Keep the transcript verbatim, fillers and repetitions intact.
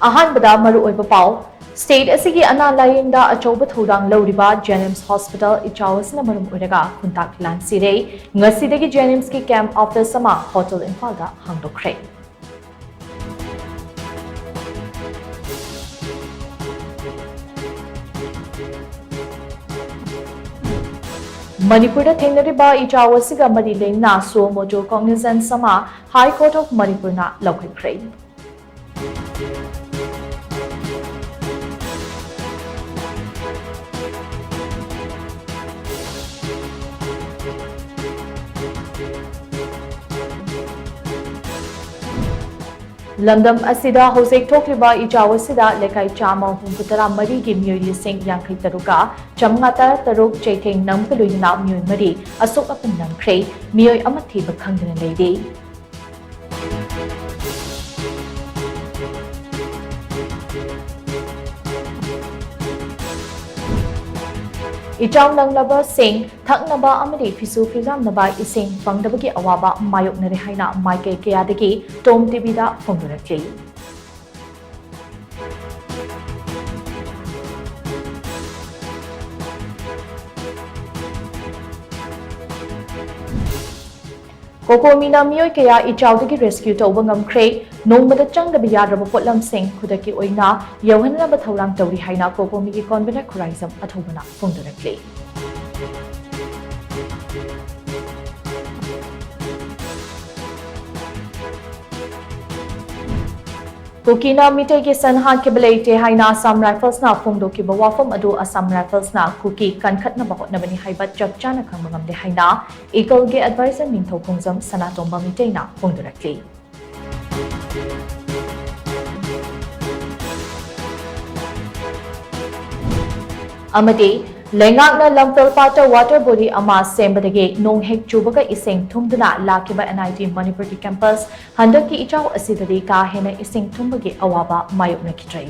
ꯑꯍꯥꯟꯕꯗ ꯃꯔꯨꯑꯣꯏꯕ ꯄꯥꯎ꯫ State ꯑꯁꯤꯒꯤ ꯑꯅꯥ ꯂꯥꯌꯦꯡꯗ ꯑꯆꯧꯕ ꯊꯧꯗꯥꯡ ꯂꯧꯔꯤꯕ ꯖꯦꯅꯤꯝꯁ ꯍꯣꯁꯄꯤꯇꯥꯜ ꯏꯆꯥꯎ ꯑꯁꯤꯅ ꯃꯔꯝ ꯑꯣꯏꯔꯒ ꯈꯨꯟꯇꯥꯛ ꯂꯥꯟꯁꯤꯔꯦ꯫ ꯉꯁꯤꯗꯒꯤ ꯖꯦꯅꯤꯝꯁꯀꯤ camp office ꯑꯃ ꯍꯣꯇꯦꯜ ꯏꯝꯐꯥꯜꯗ ꯍꯥꯡꯗꯣꯛꯈ꯭ꯔꯦ꯫ ꯃꯅꯤꯄꯨꯔꯗ ꯊꯦꯡꯅꯔꯤꯕ ꯏꯆꯥꯎ ꯑꯁꯤꯒ ꯃꯔꯤ ꯂꯩꯅꯅ suo motu cognizance ꯑꯃ High Court of ꯃꯅꯤꯄꯨꯔꯅ ꯂꯧꯈꯠꯈ꯭ꯔꯦ꯫ ꯂꯝꯗꯝ ꯑꯁꯤꯗ ꯍꯧꯖꯤꯛ ꯊꯣꯛꯂꯤꯕ ꯏꯆꯥꯎ ꯑꯁꯤꯗ ꯂꯩꯀꯥꯏ ꯆꯥꯝꯃ ꯍꯨꯝꯐꯨ ꯇꯔꯥ ꯃꯔꯤꯒꯤ ꯃꯤꯑꯣꯏ ꯂꯤꯁꯤꯡ ꯌꯥꯡꯈꯩ ꯇꯔꯨꯛꯀ ꯆꯥꯝꯃꯉꯥ ꯇꯔꯥ ꯇꯔꯨꯛ ꯆꯩꯊꯦꯡ ꯅꯝꯕꯒ ꯂꯣꯏꯅꯅ ꯃꯤꯑꯣꯏ ꯃꯔꯤ ꯑꯁꯣꯛ ꯑꯄꯟ ꯅꯪꯈ꯭ꯔꯦ꯫ ꯃꯤꯑꯣꯏ ꯑꯃ ꯊꯤꯕ ꯈꯪꯗꯅ ꯂꯩꯔꯤ꯫ ꯏꯆꯥꯎ ꯅꯪꯂꯕꯁꯤꯡ ꯊꯛꯅꯕ ꯑꯃꯗꯤ ꯐꯤꯁꯨ ꯐꯤꯖꯥꯝꯅꯕ ꯏꯁꯤꯡ ꯐꯪꯗꯕꯒꯤ ꯑꯋꯥꯕ ꯃꯥꯌꯣꯛꯅꯔꯦ ꯍꯥꯏꯅ ꯃꯥꯏꯀꯩ ꯀꯌꯥꯗꯒꯤ ꯇꯣꯝ ꯇꯤꯚꯤꯗ ꯐꯣꯡꯗꯣꯔꯛꯂꯤ꯫ ꯀꯣꯀꯣꯃꯤꯅ ꯃꯤꯑꯣꯏ ꯀꯌꯥ ꯏꯆꯥꯎꯗꯒꯤ rescue ꯇꯧꯕ ꯉꯝꯈ꯭ꯔꯦ꯫ ꯅꯣꯡꯃꯗ ꯆꯪꯗꯕ ꯌꯥꯗ꯭ꯔꯕ ꯄꯣꯠꯂꯝꯁꯤꯡ ꯈꯨꯗꯛꯀꯤ ꯑꯣꯏꯅ ꯌꯧꯍꯟꯅꯕ ꯊꯧꯔꯥꯡ ꯇꯧꯔꯤ ꯍꯥꯏꯅ ꯀꯣꯀꯣꯃꯤꯒꯤ convener ꯈꯨꯔꯥꯏꯖꯝ ꯑꯊꯧꯕꯅ ꯐꯣꯡꯗꯣꯔꯛꯂꯤ꯫ ꯀꯨꯀꯤꯅ ꯃꯤꯇꯩꯒꯤ ꯁꯟ ꯍꯥꯠꯈꯤꯕ ꯂꯩꯇꯦ ꯍꯥꯏꯅ Assam Riflesꯅ ꯐꯣꯡꯗꯣꯛꯈꯤꯕ ꯋꯥꯐꯝ ꯑꯗꯨ Assam Riflesꯅ ꯀꯨꯀꯤ ꯀꯟꯈꯠꯅꯕ ꯍꯣꯠꯅꯕꯅꯤ ꯍꯥꯏꯕ ꯆꯞ ꯆꯥꯅ ꯈꯪꯕ ꯉꯝꯗꯦ ꯍꯥꯏꯅ ꯏꯀꯜꯒꯤ advisor ꯅꯤꯡꯊꯧ ꯈꯣꯡꯖꯝ ꯁꯅꯥꯇꯣꯝꯕ ꯃꯤꯇꯩꯅ ꯐꯣꯡꯗꯣꯔꯛꯂꯤ꯫ ꯑꯃꯗꯤ ꯂꯩꯉꯥꯛꯅ ꯂꯝꯐꯦꯜ ꯄꯥꯠꯇ water body ꯑꯃ ꯁꯦꯝꯕꯗꯒꯤ ꯅꯣꯡ ꯍꯦꯛ ꯆꯨꯕꯒ ꯏꯁꯤꯡ ꯊꯨꯝꯗꯨꯅ ꯂꯥꯛꯈꯤꯕ N I T ꯃꯅꯤꯄꯨꯔꯒꯤ campus ꯍꯟꯗꯛꯀꯤ ꯏꯆꯥꯎ ꯑꯁꯤꯗꯗꯤ ꯀꯥ ꯍꯦꯟꯅ ꯏꯁꯤꯡ ꯊꯨꯝꯕꯒꯤ ꯑꯋꯥꯕ ꯃꯥꯌꯣꯛꯅꯈꯤꯗ꯭ꯔꯦ꯫